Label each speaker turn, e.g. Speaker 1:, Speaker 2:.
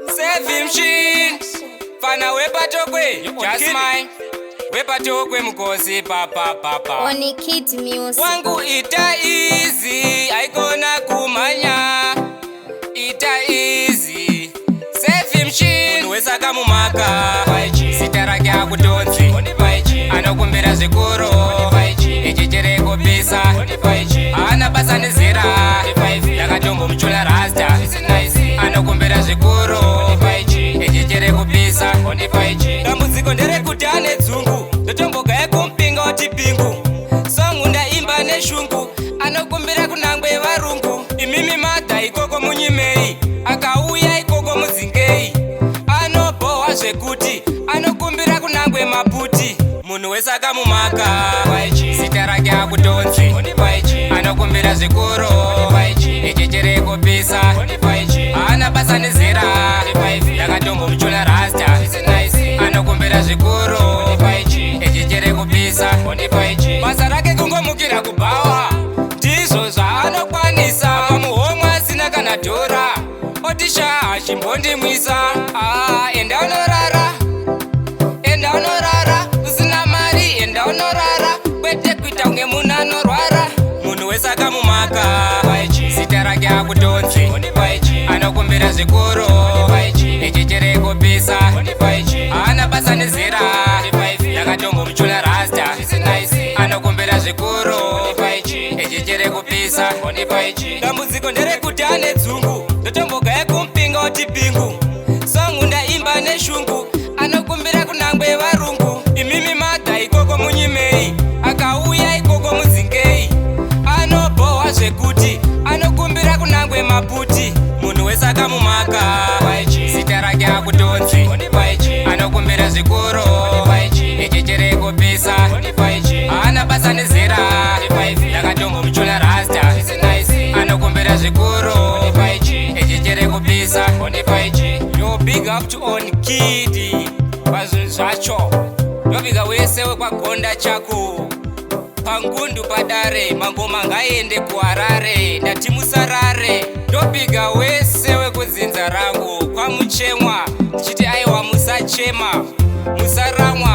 Speaker 1: Save machine. Fana wepatokwe. Just mine. Wepatokwe mukosi pa pa pa pa.
Speaker 2: Oni Kid Music.
Speaker 1: Wangu ita easy, aikona kumhanya. Ita easy. Save machine. Munhu wese akamumaka. Zita rake akutonzi. Anokumbira zvikuru. Ichi chiri kupisa. Haana basa nezera. Ndakatombomuchula rasta. Anokumbira zvikuru. Ichi chiri kupisa. Dambudziko nderekuti ane dzungu. Ndotombogaya kumupinga oti pingu. Songu ndaimba neshungu. Anokumbira kunangwe varungu. Imimi madha ikoko munyimei. Akauya ikoko mudzingei. Anobhohwa zvekuti anokumbira kunangwe maputi. Munhu wese akamumaka. Zita rake akutonzi. Anokumbira zvikuru. Ichi chiri kupisa. Haana basa nezera. Ndakatombomuchula rasta. Anokumbira zvikuru. Ichi chiri kupisa. Basa rake kungomukira kubhawa. Ndizvo zvaanokwanisa pamuhomwe asina kana dhora. Otisha chimbondimwisa. Ah, enda unorara. Enda unorara usina mari, enda unorara kwete kuita kunge munhu anorwara. Munhu wese akamumaka. Zita rake akutonzi. Anokumbira zvikuru. Ichi chiri kupisa. Haana basa nezera. Ndakatombomuchula rasta. Anokumbira zvikuru. Ichi chiri kupisa. Dambudziko nderekuti ane dzungu. Ndotombogaya kumupinga oti pingu. Songu ndaimba neshungu. Anokumbira kunangwe varungu. Imimi madha ikoko munyimei. Akauya ikoko mudzingei. Anobhohwa zvekuti anokumbira kunangwe maputi. Munhu wese akamumaka. Zita rake akutonzi. Anokumbira zvikuru. Ichi chiri kupisa. Haana basa nezera. Ndakatombomuchula rasta. Anokumbira zvikuru. Ichi chiri kupisa. Yo, big up to On Kid pazvinhu zvacho. Ndobika wese wekwagonda chako pangundu padare. Mangoma ngaende kuHarare, ndati musarare. Ndobiga wese wekudzinza rangu kwamuchemwa, ndichiti aiwa, musachema, musaramwa.